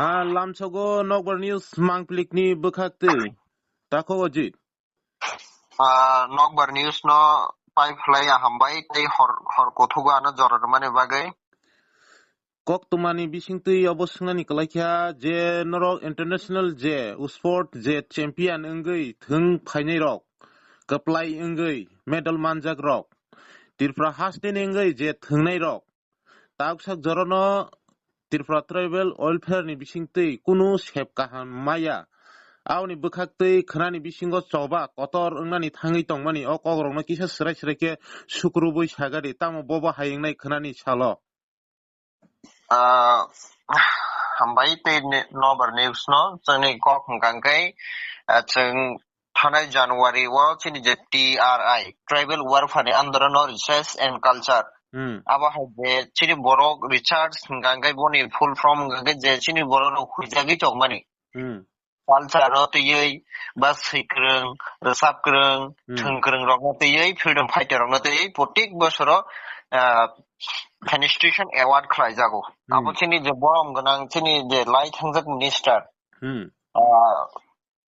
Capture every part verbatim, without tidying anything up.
Ah, lamsogo Nokbar News mangplikni bwkhaktwi. Takho Ojit. Ah, Nokbar News no pai phlai ya hambai tei hor, hor kothogo ano jora rwmani bagwi. Kok tumani bisingtwi obo swngnani kwlaikha je norok international je sport je champion wngwi thwng phainai rok, kwplai wngwi medal manjak rok, Tripura hasteni wngwi je thwngnai rok, Taksak jorano Tripura Tribal Welfare ni bisingtwi kunu sep kaham maya. Aboni bwkhaktwi khwnani bisingo choba kotor wngnani thangwi tongmani o kokrokno kisa swrai swrai khe sukrubwi sagadi, tamo bobo hai wngnai khwnani salo. Ah, hambai tei ne-, Nobar News no chwngni kok hwnkha khe, ah, chwng thanai January o chini je T R I, Tribal Welfare ni under no Research and Culture. Hmm. Abo hai je chini borok research hwnkha khe boni full form hwnkha khe je chini borok rok huijagwi tongmani. Hmm. Culture no twiwi ba swikrwng, rwchapkwrwng, Hmm. thwngkwrwng rokno twiwi, freedom fighter rokno twiwi, protek bosoro, ah, felicitation award khlaijago. Hmm. Abo chini je borom gwnang, chini je lai thangjak minister, Hmm. ah,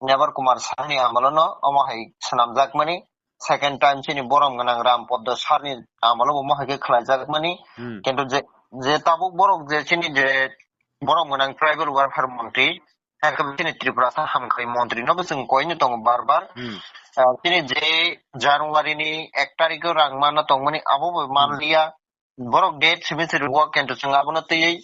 Nebar Kumar Sahni amolono omo hai swnamjakmani, second time chini borom gwnang Ram Poddo Sarni amolo bo omo hai khe khlaijakmani. Hmm. Kintu je, je tabuk borok je chini je borom gwnang tribal welfare montri, hakhe chini Tripura sa hamkrai montri no bo chwng koino tongo bar bar. Hmm. Ah, chini je January ni ek tarikh o rang manna tongmani abo bo Hmm. manliya. Borok date simi se rwo, kintu chwng abono twiwi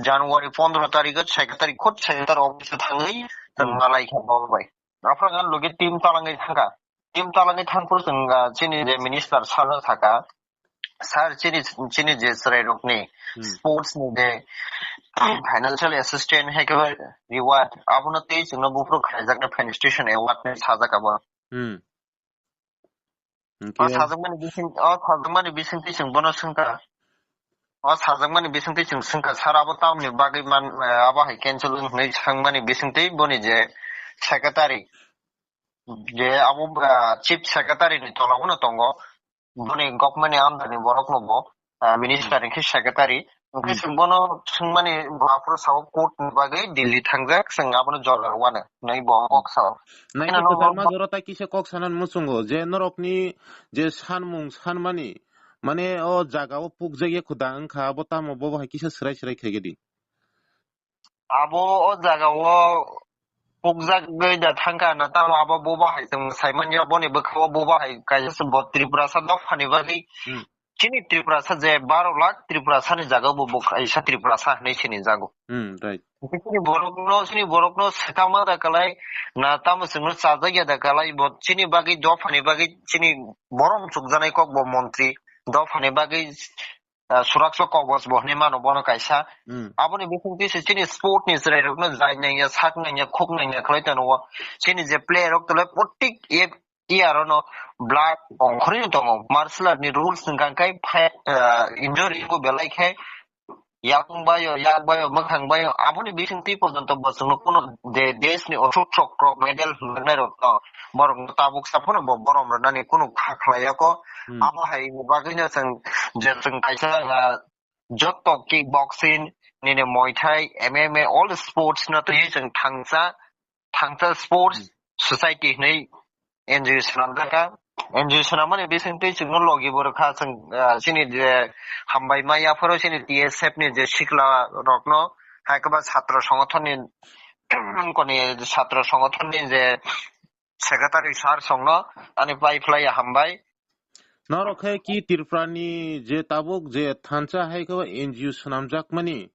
January pondro tarikh o, secretary, khud secretary office o thangwi chwng Hmm. malai kha bo bai. Aphra gan logi team talangwi thangkha. Team talangwi thangphuru chwng, ah, chini je minister sir no sakha, "Sir, chini, chini je chwrai rokni Hmm. sports ni je financial assistance hai khe reward, abono tei chwngno buphuru khaijaknai felicitation award ni sajak abo." Hmm. O Hwnkhe sajakmani bising, o sajakmani bisingtwi chwng bono swngkha. O sajakmani bisingtwi chwng swngkha, "Sir, abo tamni bagwi man, eh, abo hai cancel wng?" hwnwi swngmani bisingtwi boni je secretary, je abo, ah, chief secretary ni tolao no tongo, boni government ni under ni borok no bo, ah, minister Hmm. hwnkhe secretary. Hwnkhe Hmm. chwng bono swngmani, bo aphuru sao court ni bagwi Delhi thangjak, chwng abono jora rwano hwnwi bo kok sao. Naikhe Kheno kwchangma no jora tai kisa kok sanani muchungo je norokni je sanmung sanmani, mane o jaga o pukjakya khuda wngkha, abo tamo bobo hai kisa swrai swrai khaigadi. Abo o jaga o pukjagwi da thangkha na, tamo abo bobo hai chwng saimanya, boni bwkha o bobo hai kaisa se bo Tripura sa dophani bagwi. Hmm. Chini Tripura sa je baro lakh Tripura sani jaga bo, bo kaisa Tripura sa hinwi sini jago. Hmm, right. Chini borokno, chini borokno swkangma da kalai, na tamo chwngno chajakya da kalai, bo chini bagwi dophani bagwi chini borom chukjanai kok bo montri, dophani bagwi ah, Suraksha Kobos bo hinwi mano bono kaisa. Hmm. Aboni bisingtwi se chini sport ni chwrai rokno jai nangya, sak nangya, khuk nangya khlai tono. Chini je player rok tole protik ye-, year ono blood ongkhorwi tongo. Martial art ni rules hwnkha khe pha-, ah, injury bo belai khe yakung bayo, yak bayo, mwkhang bayo. Aboni bisingtwi porjonto bo chwngno kuno de-, desh ni osuk chokro medal hwnwi rok no. Borok no tabuk sa phano bo borom rwnani kunu kha khlai yako. Hmm. Abo hai ni bagwi no chwng je chwng kaisa, ah, jotto kickboxing, nini Muay Thai, M M A, all sports no twi chwng thangsa, thangsa sports Hmm. society hinwi N G O swnamjakha. N G O swnamani bisingtwi chwngno logi bo rwkha chwng, ah, chini je hambai ma yapharo chini T S F ni je sikla rokno, hai khe ba chhatro songothon ni, koni chhatro songothon ni je secretary sir songno ani pai phlai ya hambai. Norok khe ki Tripura ni je tabuk je thansa hai khe N G O swnamjakmani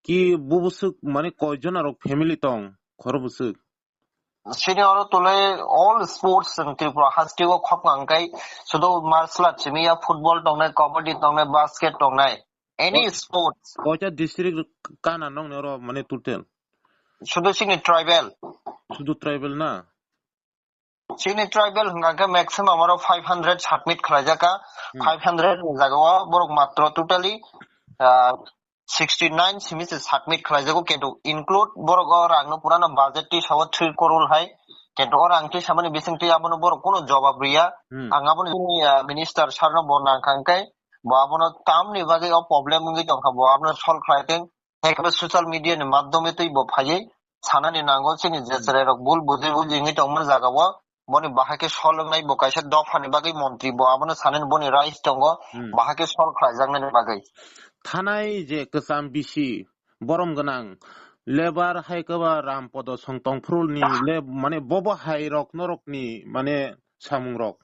ki bubuswk mane koijon arok family tong khoro bwswk? Sini oro tole all sports chwng Tripura hasteo khopkang kai sudo martial art simi ya football tongnai, kabaddi tongnai, basket tongnai, any Ko-, sports. Koita district kana nongni oro mane total? Sudo sini tribal. Sudo tribal na? Chini tribal hwnkha khe maximum oro five hundred submit khlaijak kha. Hmm. Five hundred ni jaga o borok matro totally, ah, sixty nine simi se submit khlaijago, kintu include borok o rang no purano budget twi sao three crore hai, kintu o rang twi samani bising twi abono borok kunu jobab riya. Hmm. Ang abono chini, ah, minister sir no bo nang kha hwnkhe bo abono tamni bagwi o problem wngwi tongkha, bo abono solve khlai thwng. Haikhe social media ni madhyome twi bo phaiwi sanani nango, chini je chwrairok bul bujui bujui wngwi tongma jaga o, boni bahai khe sol wngnai bo kaisa dophani bagwi montri bo abono sanani boni rights tongo, Hmm. bahai khe sol khlaijaknani bagwi. Thanai je kwcham bisi borom gwnang lebar hai kwba Rampodo Song Tongphurul ni le mane bobo hai rok norok ni mane samung rok.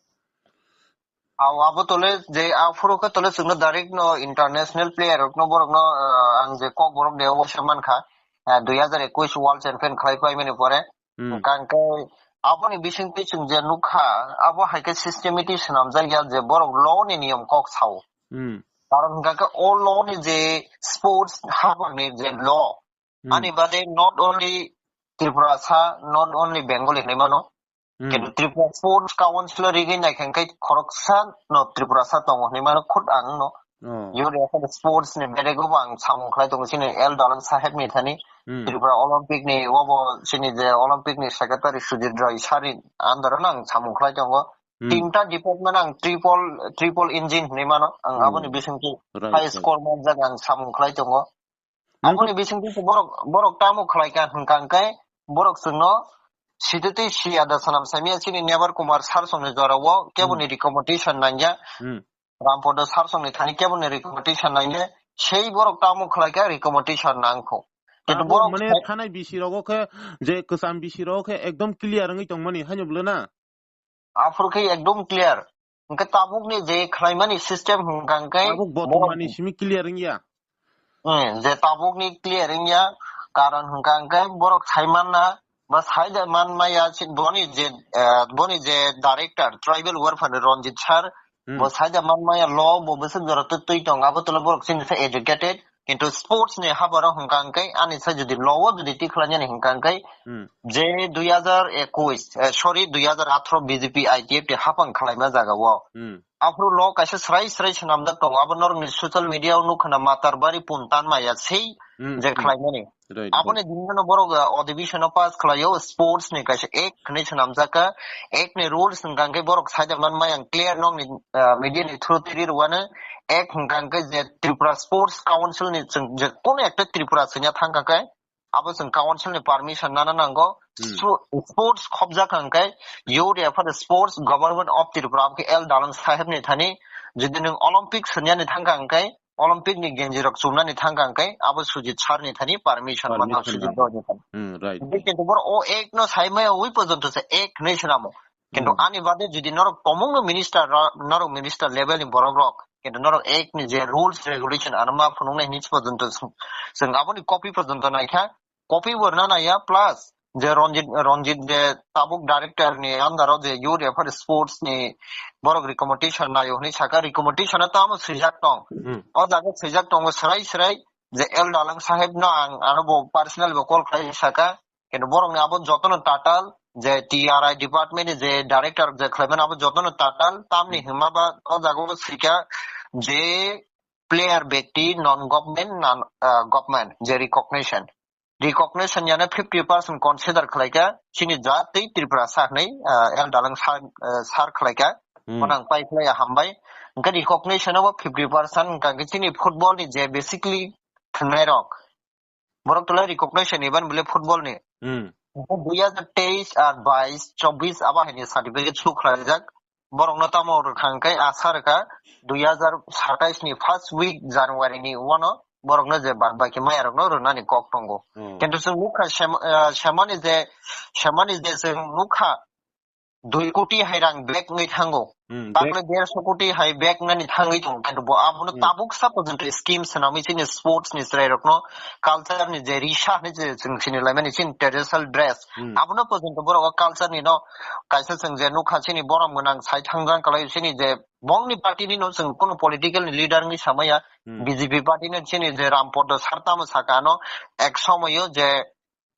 Aw, abo tole je aphuru khe tole chwngno direct no international player rokno borokno, ah, ang je kok borok de obo se mankha, ah, dui hazar ekush World Champion khlai paimani pore. Hmm. Hwnkhe aboni bisingtwi chwng je nukha, abo hai khe systematic swnamjak ya je borok law ni niyom kok sao. Hmm. Karon hwnkha khe o law ni je sports habangni je law, Hmm. ani bade not only Tripurasa, not only Bengali hinwi mano, Hmm. Kintu Tripura Sports Council o rigwi naikha hwnkhe khoroksa no Tripurasa tongo hinwi mano khud ang no. Oh. Yuri akhai sports ni bedego bo ang samung khlai tongo chini L Dalang saheb ni thani. Hmm. Tripura Olympic ni obo chini je Olympic ni secretary Sudhir Roy sir ni under o no ang samung khlai tongo. Hmm. Tinta department ang triple, triple engine hinwi mano. Ang Hmm. aboni bisingtwi Right, high right. score manjak ang samung khlai tongo. Nang Aboni bisingtwi se borok, borok tamo khlai kha hwnkha hwnkhe borok chwngno sititwi siya da sanam samya chini Nebar Kumar sir songni jorao keboni Hmm. recommendation nangya. Hmm. Rampodo sir songni thani keboni recommendation nangya. Sei borok tamo khlai kha recommendation nangkho. Kintu Abo borok mane sai- thanai bisi rogo khe je kwcham bisi rogo khe ekdom clear wngwi tongmani haino bwle na? Aphuru khe ekdom clear. Hwnkhe tabukni je khlaimani system hwnkha hwnkhe Tabuk bo borok tongmani simi clear wngya. Hmm, je tabukni clear wngya, karon hwnkha hwnkhe borok saimanna ba saida manmaya si-, boni je, eh, boni je director tribal welfare ni Ranjit sir, Hmm. bo saida manmaya law bo bwswk jora twi twi tong, abo tolo borok chini se educated, Kintu sports ni habaro hwnkha hwnkhe ani sai jodi law o jodi tik khlainani hwnkha hwnkhe Hmm. je dui hazar ekush, eh, sorry, dui hazar atharo B J P I T F ni hapang khlaima jaga o. Hmm. Aphuru law kaisa srai srai swnamjak tongo. Abo norokni social media o nukha na Matarbari Puntan maya sei Hmm, je hmm. khlaimani. Right, Aboni right. Dino borok, eh, adhibishon o pass khlaio sports ni kaisa act hinwi swnamjak kha. Act ni rules hwnkha hwnkhe borok saida manmaya ang clear nokni, eh, media ni through twi rwano. Act hwnkha hwnkhe je Tripura Sports Council ni chwng je kono ekta Tripura swngya thangkha khe abo chwng council ni permission nana nango. Hmm. Spo-, sports khobjak hwnkhe U D F sports government of Tripura, abo khe L Dalang saheb ni thani. Jodi nwng Olympic swngya ni thangkha hwnkhe Olympic ni genji rok chumnani thangkha hwnkhe abo Sujit sir ni thani permission manna Permission Sujit nango. Roy ni thani. Hmm, right. Kintu boro o act no sai maya ui porjonto se act hinwi swnamo. Kintu Hmm. ani bade jodi norok tomungno minister ra-, norok minister level ni borok rok, kintu norok act ni je rules regulation ano ma phunuknai hinwi porjonto chwng, chwng aboni copy porjonto naikha, copy bo rwna naiya, plus je Ranjit, Ranjit je tabuk director ni under o je U D F sports ni borok recommendation naio hinwi saka, recommendation o tamo swijak tong. Hmm. O jaga swijak tongo srai srai je L Dalang saheb no ang ano bo personal bo call khlai saka, Kintu borokni abo jotono tatal je T R I department ni je director je khlaimani abo jotono tatal, tamni Hmm. hwnma ba o jaga o sika je player bekti non government, non, ah, government je recognition. Recognition yana fifty percent consider khlaika chini jat tei Tripura sa hwnwi, ah, L Dalang sa, ah, sir khlaika. Hmm. Bono ang pai khlaiya hambai. Hwnkhe recognition abo fifty percent hwnkha hwnkhe chini football ni je basically thwngnairok. Borok tole recognition iban bole football ni. Hmm. Dui hazar teis ar bais, chobbish abo haini certificate su khlaijak. Borokno tamo rwkha hwnkhe asa rwkha dui hazar satais ni first week January ni uano borokno je bad baki maya rokno rwnani kok tongo. Hmm. Kintu chwng nukha sem-, ah, semani je, semani je chwng nukha dui koti hai rang bag wngwi thango. Hmm, Takle bag. Derso koti hai bag nani thangwi tongo. Kintu bo abono Hmm. tabuk sa porjonto scheme swnamwi chini sports ni chwrai rokno culture ni je risa hinwi je chwng sini laimani chini traditional dress. Hmm. Abono porjonto borok o culture ni no kaisa chwng je nukha chini borom gwnang sai thangjang kalai chini je bongni party ni no chwng kono political ni leader wngwi samaya Hmm. B J P party ni chini je Rampodo sir tamo saka ano ek somoyo je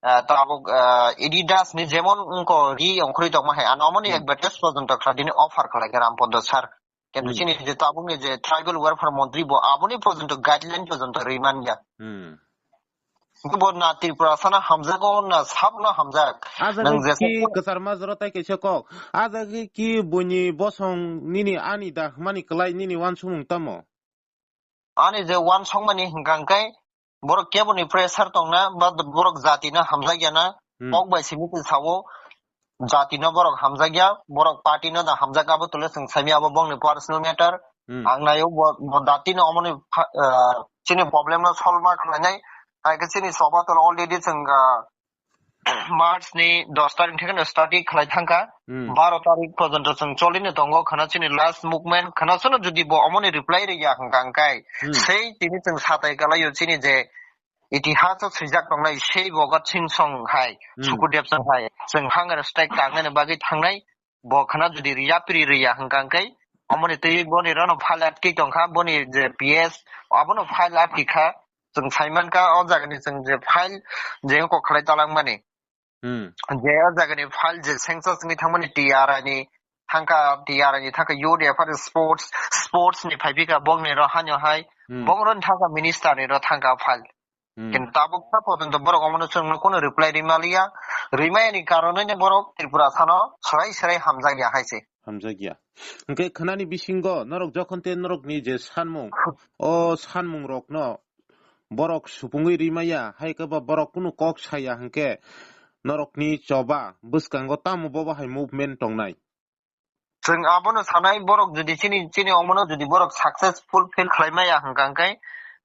ah, tabuk, ah, Adidas ni jemon wngko ri ongkhorwi tongma hai, ano omoni Hmm. advertise porjonto khlai dini offer khlai khe Rampodo sir. Kintu Hmm. chini je tabukni je tribal welfare montri bo aboni porjonto guideline porjonto rwi manya. Hmm. Bo na Tripura sana hamjago na sabno hamjak. Ah jaga Nang jesa ki ko- kwchar majra tai kaisa kok. Ah jaga ki buini bosong nini ani da hmani kwlai nini wansukmung tamo? Ani je wansukmani hwnkha hwnkhe Borok keboni pressure tongna, ba borok jati no hamjak ya na, Hmm. kok bai simi twi sao, jati no borok hamjak ya, borok party no da hamjak, abo tole chwng saimi abo bongni personal matter. Hmm. Ang nayo bo, bo dati no omoni pha-, ah, chini problem no solve ma khlainai, hai khe chini soba tole already chwng, ah, March ni dos tarik thekno starting khlai thangkha. Hmm. Baro tarik porjonto chwng cholini tongo khana chini last movement khana sono jodi bo omoni reply rwya hwnkha hwnkhe Hmm. sei tini chwng satai kalaio chini je itihas o swijak tongnai sei Bhagat Singh song hai Hmm. Sukhdev song hai chwng hunger strike tangnani bagwi thangnai bo khana jodi yapri rwya hwnkha hwnkhe omoni twi boni rono file atki tongkha boni je P S abono file atki kha. Chwng saimankha o jagani chwng je file je kok khlai talangmani. Hmm. Je o jagani file je census ni thangmani T R I ni thangkha, T R I ni thangkha U D F R sports, sports ni phaipika bongni ro hanyo hai, Hmm. bongro ni thangkha minister ni ro thangkha file. Hmm. Kintu tabuk sa porjonto borok omono chwngno kono reply rimaliya, rimayani karonwi borok Tripura sano serai serai hamjakya hai se. Hamjakya. Hwnkhe khwnani bisingo norok jokhon te norokni je sanmung, o sanmung rokno borok supungwi rimaya, hai khe ba borok kunu kok saya hwnkhe norokni choba bwskango tamo bobo hai movement tongnai? Chwng abono sanai borok jodi chini, chini omono jodi borok successful feel khlai maya hwnkha hwnkhe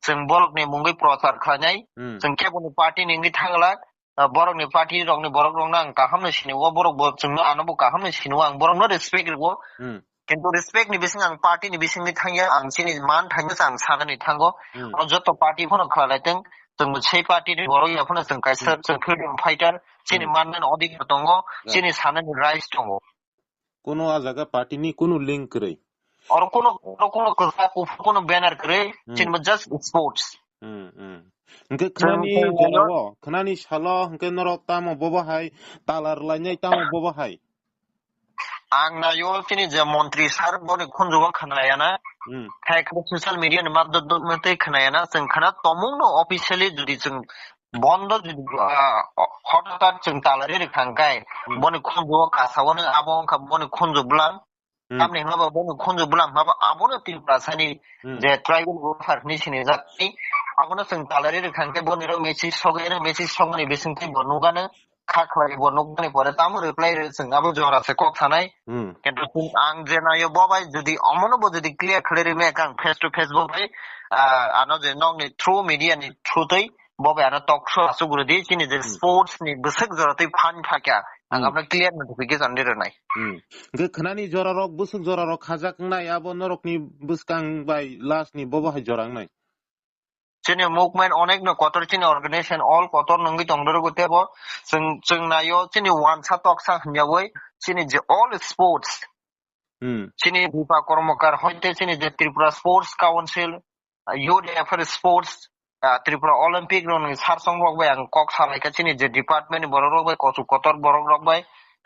chwng borokni mungwi prochar khlainai. Hmm. Chwng keboni party ni wngwi thangla, ah, borokni party rokni borok rokno ang kaham no sini o, borok bo chwngno ano bo kaham no sini o, ang borokno respect rwo. Hmm. Kintu respect ni bising ang party ni bisingni thangya, ang chini man thangya ang sanani thango. Hmm. O joto party phano khlai tong, chwng bo sei party ni borok ya phano chwng kaisa Hmm. chwng freedom fighter, chini Hmm. man mani odhikar tongo, Right. chini sanani rights tongo. Kuno a jaga party ni kuno link kwrwi. Oro kuno, oro kuno kwchak kuphur kuno banner kwrwi, Hmm. chini bo just sports. Hmm, hmm. Hwnkhe Chwng khwnani chwng jorao, khwnani salo hwnkhe norok tamo bobo hai talar lainai tamo bobo hai? Ang naio chini je montri sir boni khunjugo khwnaya na. Hmm. Hai khe social media ni madhyam twi khwnaya na, chwng khwna tomung no officially jodi chwng bondo jodi, ah, hotatat chwng talari rwkha hwnkhe Hmm. boni khunjugo kasao no abo wngkha boni khunju bwlam. Hmm. Tamni hwnba boni khunju bwlam hwnba abono Tripura sani Hmm. je tribal welfare hinwi sinijak ni abono chwng talari rwkha hwnkhe boni rok message sogwi no message sogmani bisingtwi bo nukgano kha khlai bo nukmani pore tamo reply rw chwng abo jora se kok sanai. Hmm. Kintu chwng ang je naio bo bai jodi omono bo jodi clear khlai rwmaya khe ang face to face bo bai, ah, ano je nokni through media ni through twi bo bai ano talk show asuk rwdi chini je Hmm. sports ni bwswk jora twi phan thakya ang Hmm. abono clear notification di rwnai. Hmm. Hwnkhe khwnani jora rok bwswk jora rok khajak wngnai abo norokni bwskang bai last ni bobo hai jora wngnai. Chini movement onek no kotor chini organization all kotor nungwi tongdoro tebo chwng, chwng naio chini wansa toksa hwnyawi chini je all sports Hmm. chini Rupa Kormokar hoite chini je Tripura Sports Council, U D F R Sports, ah, Tripura Olympic rokni sarsong rok bai ang kok salaikha chini je department ni borok rok bai kochuk kotor borok rok bai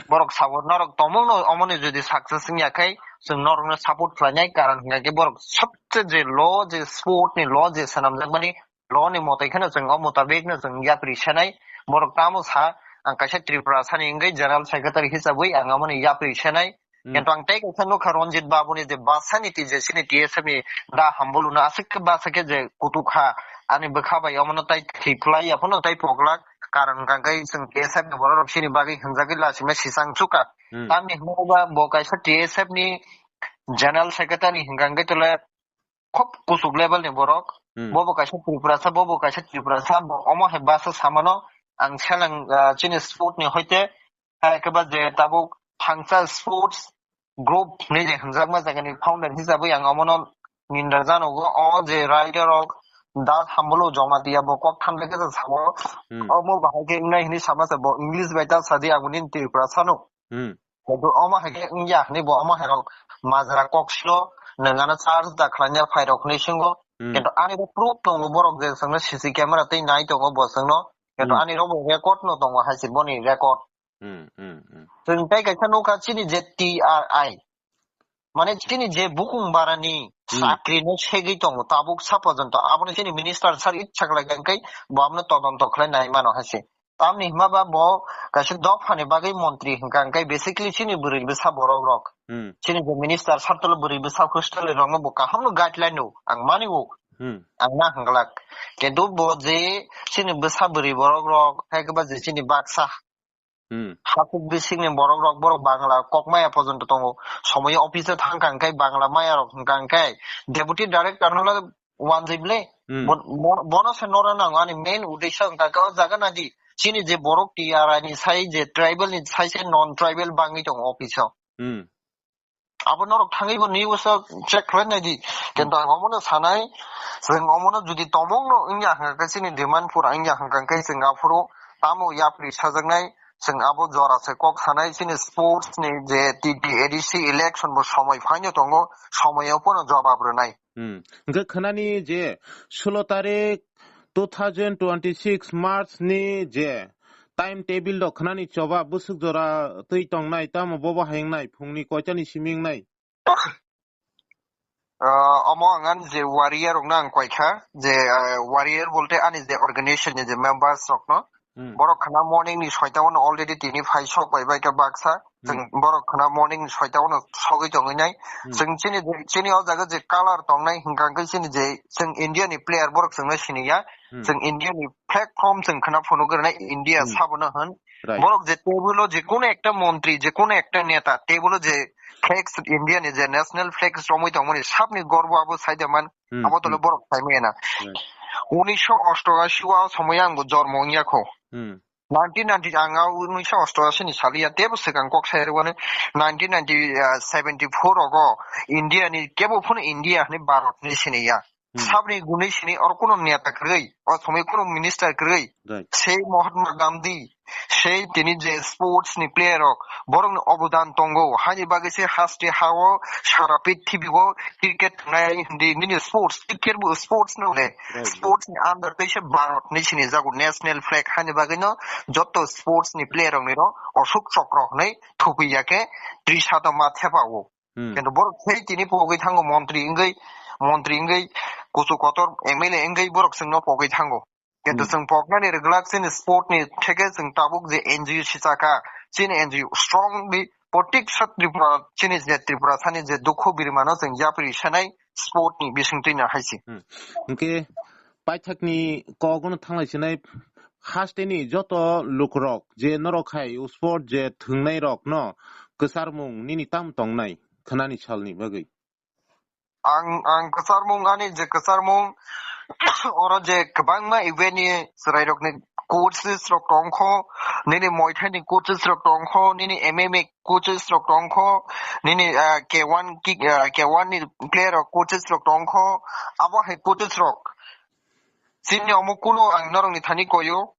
borok sao norok tomung no omoni jodi success wngya khai chwng norok no support khlainai karon hwnkha khe borok sobse je law je sport ni law je swnamjakmani law ni motai kheno chwng o mutabik no chwng yapri senai borok tamo sa ang kaisa Tripura sani wngwi general secretary hisabwi ang amoni yapri senai. Hmm. Kintu ang tei kaisa nukha Ranjit Babu ni je basa ni twi je chini T S F ni da hambulu no aswk khe basa khe je kutuk kha ani bwkha bai omono tai thwi phlai ya phano tai poglak karon hwnkha khe chwng T S F ni borok rok chini bagwi hwnjagwi lachima sisang chukha. Hmm. Tamni hwnba bo kaisa T S F ni general secretary hwnkha khe tole khop kuchuk level ni borok. Hmm. Bobo kaisa Tripura sa, bobo kaisa Tripura sa, bo omo hai basa samano ang seleng, ah, chini sport ni hoite Hai khe ba je tabuk Thangsa Sports Group hinwi je hwnjakma jagani founder hisabwi ang omono ninda janogo. O je writer rok Da Thambulu Jamatia bo kok thanle khe sao. Hmm. Omo bahai khe wngnai hinwi sama se bo English bai ta sadi aboni Tripura sano. Hmm. Kintu omo hai khe wngya hinwi bo omo hai rok majra kok silo nwng ano charge da khlaina phai rok hinwi swngo. Hmm. Kintu ani bo proof tongo borok je chwngno C C camera tei nai tongo bo chwngno. Kintu Hmm. ani rok bo record no tongo hai se boni record. Hmm, hmm, hmm. Chwng tei kaisa nukha chini je T R I. Mane chini je bukung barani Hmm. chakri no segwi tongo tabuk sa porjonto. Abono chini minister sir itsa khlai kha hwnkhe bo abono todonto khlai nai mano hai se. Tamni hwnba ba bo kaisa dophani bagwi montri hwnkha hwnkhe basically chini bwrwi bwsa borok rok. Hmm. Chini je minister sir tolo bwrwi bwsa hostel rokno bo kaham no guideline o ang mani o. Hmm. Ang na hwnglak. Kintu bo je chini bwsa bwrwi borok rok, hai khe ba je chini baksa. Hmm. Hasuk bisingni borok rok, borok Bangla kok maya porjonto tongo. Somoyo office o thang kang khe Bangla maya rok hwnkha khe deputy director no le wanjwi ble. Hmm. Bo-, bo-, bono se noro nango ani main uddesho hwnkha khe o jaga nadi. Chini je borok T R I ni sai je tribal ni sai se non tribal bangwi tongo office o. Hmm. Abo norok thangwi bo news o check khlai nai di. Kintu ang omono sanai, chwng omono judi tomung no wngya hwnkha khe chini demand pura wngya hwnkha khe chwng aphuru tamo yapri sajaknai, chwng abo jora se kok sanai chini sports ni je T T A D C election bo somoi phaino tongo, somoio phano jobab rwnai. Hmm. Hwnkhe khwnani je sulo tarik two thousand twenty-six March ni je time table rok khwnani choba bwswk jora twi tongnai, tamo bobo hai wngnai, phungni koitani simi wngnai? Ah, omo ang ani je warrior rokno ang koikha, je, ah, warrior bolte ani je organization ni je members rokno, Hmm. Borok khna morning ni soita ono already tini phai sok bai bai khe baksa. Hmm. Chwng borok khna morning ni soita ono sogwi tongwi nai. Hmm. Chwng chini, chini o jaga je color tongnai hwnkha khe chini je chwng India ni player borok chwngno siniya. Hmm. Chwng India ni platform chwng khna phunuk rwnai India Hmm. sabono hwn. Right. Borok je table o je kono ekta montri, je kono ekta neta, table o je flex India ni je national flex romwi tongmani sabni gorbo abo saida man. Hmm, Abo tole hmm. Borok saimaya na. Right. Unisho ostoashi o somoyo ang bo jormo wngya kho. Hmm. Nineteen ninety ang a unisho ostoashi ni saliya tebo swkang kok sai rwani nineteen ninety, ah, seventy four rogo India ni kebo phano India hwnwi Bharat ni siniya. Hmm. Sabni guni sini oro kuno neta kwrwi, o somoi kuno minister kwrwi. Right. Sei Mahatma Gandhi, sei tini je sports ni player rok, borokni obodan tongo, hani bagwi se haste hao sara prithibi o cricket thwngnai hindi, nini sports, cricket bo sports no le, Right. Sports ni under tei se Bharat ni sini jago national flag, hani bagwi no joto sports ni player rok ni ro Ashok Chakra hwnwi thupi ya khe trisata ma thepa o. Hmm. Kintu borok thei tini pogwi thango montri wngwi, montri wngwi, kuchu kotor M L A wngwi borok chwngno pogwi thango. Kintu Hmm. Chwng poknani rwglak chini sport ni theke chwng tabuk je N G O sichaka, chini N G O strongly protik sa Tripura, chini je Tripura sani je dukhu birimano chwng yapri sanai sport ni bisingtwi no hai se. Hmm. Hwnkhe paithakni kok no thanglai sinai hasteni joto lukurok je norok hai sport je thwngnairokno kwcharmung nini tamo tongnai khwnani salni bagwi? Ang, ang kwcharmung, ani je kwcharmung, oro je kwbangma event ni chwrairokni coaches rok tongkho, nini Muay Thai ni coaches rok tongkho, nini M M A coaches rok tongkho, nini, ah, K one kick, ah, K one ni player rok coaches rok tongkho, abo hai coaches rok. Chini omo kuno ang norokni thani koyo.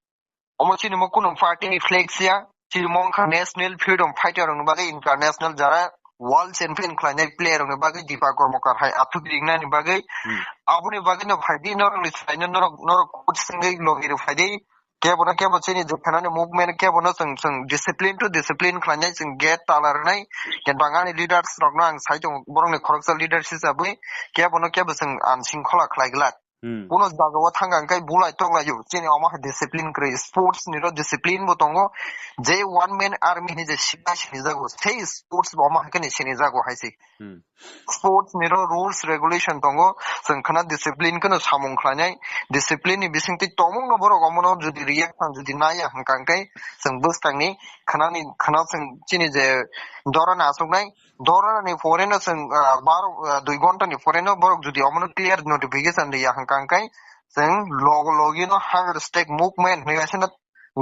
Omo chini mo kunu party ni flex ya, chini mo wngkha national freedom fighter rokni bagwi international jara world champion khlainai player rokni bagwi Dipa Karmakar hai athuk ringnani bagwi. Hmm. Aboni bagwi no phaidi norokni chwraino norok, norok coach wngwi logi rw phaidi. Kebo no kebo chini je khanani movement kebo no chwng, chwng discipline to discipline khlainai chwng gate tala rwnai. Kintu ang ani leaders rokno ang sai tongo borokni khoroksa leaders hisabwi kebo no kebo chwng unsingkhola khlai glak. Hmm. Kuno jaga o thang kang kai bulai tong laio. Chini omo hai discipline kwrwi. Sports ni ro discipline bo tongo. Je one man army hinwi je sipai sinijago. Sei sports bo omo hai khe ni sinijago hai se. Hmm. Sports ni ro rules regulation tongo. Chwng khana discipline kheno samung khlainai. Discipline ni bisingtwi tongmung no borok omo no jodi react khan jodi naya hwnkha hwnkhe chwng bwskang ni khana ni khana chwng chini je dora no achuknai. Dora ni pore no chwng, ah, baro, ah, dui ghonta ni pore no borok jodi omono clear notification riya hwnkha hwnkhe chwng logo logi no hunger strike movement hinwi kaisa no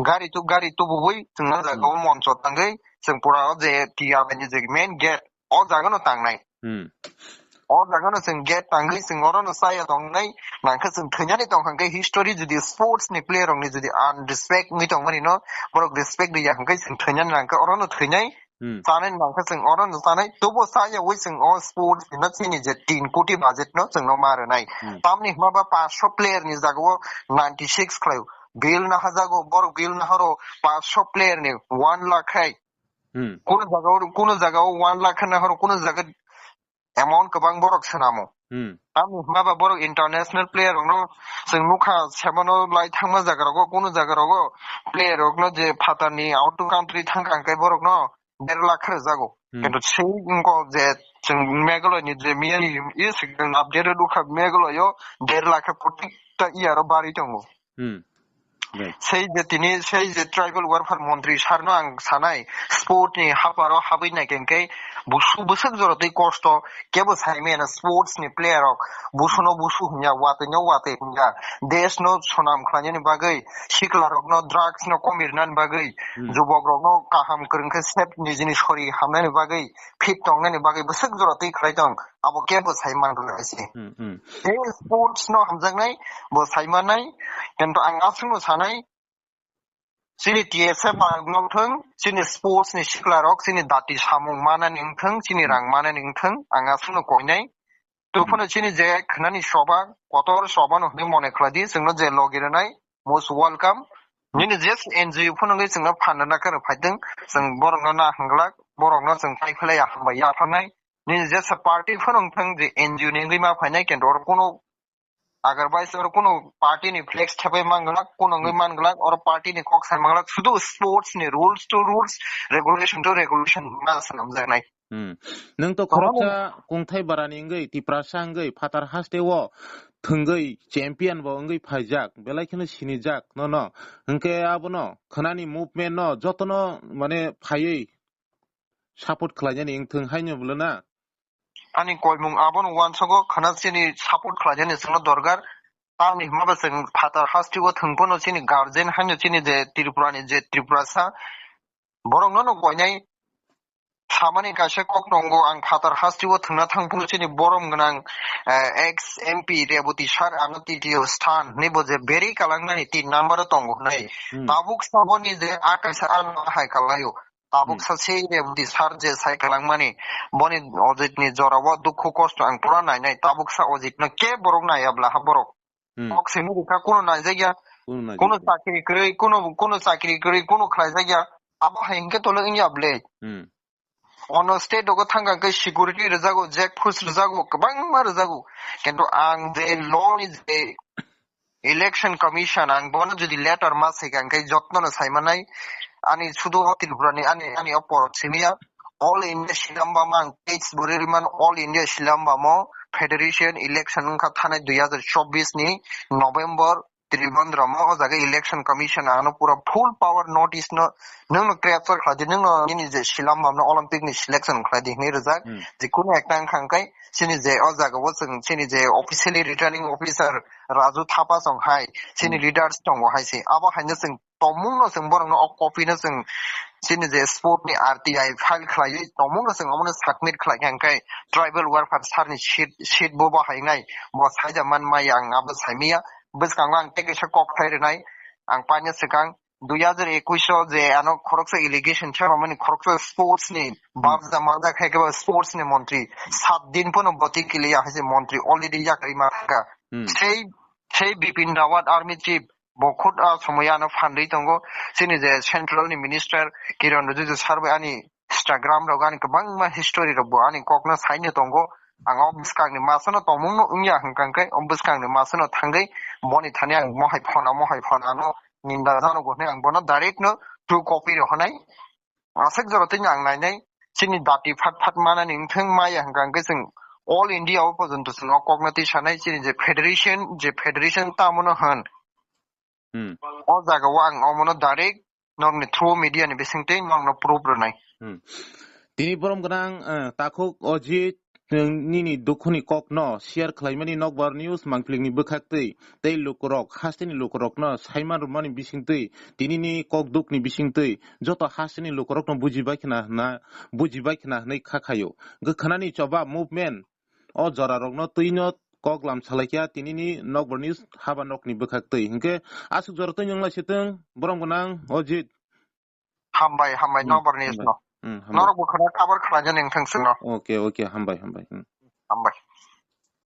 gari tu, gari tubui chwng no jaga o Hmm. Moncho tangwi chwng pura o je T R ni je main gate o jaga no tangnai. Hmm. O jaga no chwng gate tangwi chwng oro no chaya tongnai, nangkhe chwng thwinani tongkha hwnkhe history jodi sports ni player rok ni jodi unrespect wngwi tongmani no borok respect riya hwnkhe chwng thwinani nangkhe oro no thwinai. Hmm. Chanai nangkhe chwng oro no chanai, tobo chaya wi chwng o sports ni no chini je tin koti budget no chwng no ma rwnai. Hmm. Tamni hwnba ba paanch sho player ni jaga o ninety six khlai o. Bill nahajago, borok bill nahoro paanch sho player ni one lakh khai. Hmm. Kuno jaga o, kuno jaga o one lakh nahoro, kuno jaga amount kwbang borok swnamo. Hmm. Tamni hwnba ba borok international player rokno chwng nukha, semano lai thangma jaga rogo, kuno jaga rogo player rokno je phatarni out of country thangkha hwnkhe borokno der lakh khe rwjago. Hmm. Kintu sei wngkok je Chwng Meghalaya ni je miyani, i swkang update rw kha, Meghalaya o der lakh kotik ta iyaro bari tongo. Hmm. Right. Sei je tini, sei je tribal welfare montri sir no ang sanai, sport ni haparo habwi nai khe, khe busu bwswk jora twi kosto, kebo sai maya na sports ni player rok, busu no busu hwnya, watwi no watwi hwnya, desh no sonam khlainani bagwi, sikla rok no drugs no komirnani bagwi, Hmm. jubok rok no kaham kwrwng khe sep nijini sori hamnani bagwi, fit tongnani bagwi bwswk jora twi khlai tong, abo kebo sai man rw hai se. Hmm, hmm. Tei sports no hamjaknai, bo sai mannai, kintu ang aswkno sanai, chini T S F ang wngthwng, chini sports ni sikla rok, chini dati samung manani wngthwng, chini rang manani wngthwng, ang aswkno koinai. Tuphano chini je khnani soba, kotor soba no hwnwi mone khlai di, chwngno je logi rwnai, most welcome. Nini je N G O phano wngwi chwngno phan rwna khe rw phaitwng, chwng borokno na hwnglak, borokno chwng tai phlai ya hambai ya phanai. Nini jesa party phano wngthang je N G O ni wngwi ma phainai, kintu oro kuno otherwise oro kuno party ni flex thepai manglak, kuno wngwi manglak, oro party ni kok sai manglak, sudu sports ni rules to rules, regulation to regulation ma swnamjaknai. Hmm. Nwng to khoroksa kungthai barani wngwi, Tiprasa wngwi, phatar haste o thwngwi champion bo wngwi phaijak, belai kheno sinijak nono. Hwnkhe abono khwnani movement no jotono mane phaiwi support khlainani wngthwng haino bwlwna. Ani koimung abono uansogo khwna chini support khlainani chwngno dorkar. Tamni hwnba chwng phatar hasteo thwng phano chini guardian haino chini je Tripura ni je Tiprasa borokno no koinai samani kaisa kok tongo, ang phatar hasteo thwngna thang phano chini borom gwnang, eh, ex M P Reboti sir ano T T O sthan ni bo je beri kalangnani tin number o tongo hwnwi. Hmm. Tabuk saboni je a kaisa ano hai kalaio. Tabuk Hmm. sa se Reboti sir je sai kalangmani, boni Ojit ni jora o dukhu kosto ang pura nainai. Tabuk sa Ojit no ke borok naiya bla ha borok. Hmm. Kok simi rikha kuno naijakya. Kuno naijakya. Kuno chakri kwrwi, kuno, kuno chakri kwrwi, kuno khlaijakya. Abo hai hwnkhe tolo wngya ble. Hmm. Ono state rogo thangkha khe security rwjago, jack force rwjago, kwbangma rwjago. Kintu ang je law ni je Election Commission, ang bono jodi letter ma sai kha, hwnkhe jotno no sai manai. Ani sudu o Tripura ni, ani, ani o porok simi ya. All India silambamo ang text bwrwi rwmano, All India silambamo federation election wngkha thanai dui hazar chobbish ni November, Tribandrum o, o jaga Election Commission ano pura full power notice no, nwng no capture khlai di, nwng no nini je silambam no Olympic ni selection khlai di hinwi rwjak. Hmm. Je kuno ekta wngkha hwnkhe chini je o jaga o chwng chini je officially returning officer Raju Thapa song hai, chini Hmm. leaders tongo hai se. Abo haino chwng tongmung no chwng borok no o copy no chwng chini je sport ni R T I file khlaiwi tongmung no chwng omo no submit khlai kha hwnkhe tribal welfare sir ni seat, seat bo bo hai nai bo saija man maya ang abo sai maya. Bwskango ang tei kaisa kok khai rwnai, ang paina swkang dui hazar ekush o je ano khoroksa allegation chamamani khoroksa sports ni Hmm. babja manjak hai khe sports ni montri sat din pono boti kiliya hai se montri already yakarwi ma thangkha. Hmm. Sei, sei Bipin Rawat army chief bo khud a somoya ano phandwi tongo. Chini je central ni minister Kiran Rijiju sir bai ani Instagram rok ani kwbangma history rok bo ani kokno saino tongo. Ang o bwskangni masano tongmungno wngya hwnkha hwnkhe o bwskangni masano thangwi boni thani ang mohai phona, mohai phonano ninda jano bo hwnwi ang bono direct no true copy rw hwnai. Aswk jora twi ang nainai chini dati phat phat manani wngthwng maya hwnkha hwnkhe chwng all India o porjonto chwng o kokno twi sanai chini je federation, je federation tamo no hwn. Hmm. O jaga o ang omono direct nokni through media ni bisingtwi nokno proof rwnai. Hmm. Tini borom gwnang, eh, takhuk Ojit, eh, nini dukhuni kokno share khlaimani Nokbar News mangpilingni bwkhaktwi tei lukurok, hasteni lukurokno saiman rwmani bisingtwi, tinini kok dukni bisingtwi joto hasteni lukurokno bujibai khna hwnna, bujibai khna hwnwi kha khaio. Gw khwnani choba movement o jorarokno twino kok lam salaikha tinini Nokbar News haba nokni bwkhaktwi. Hinkhe aswk jora twi wnglaisitwng borom gwnang Ojit. Hambai, hambai, Hmm, Nokbar News hambai. No. Hmm, hambai. Norok bo khwna cover khlaina nengthang chwngno. Okay, okay, hambai, hambai. Hmm. Hambai.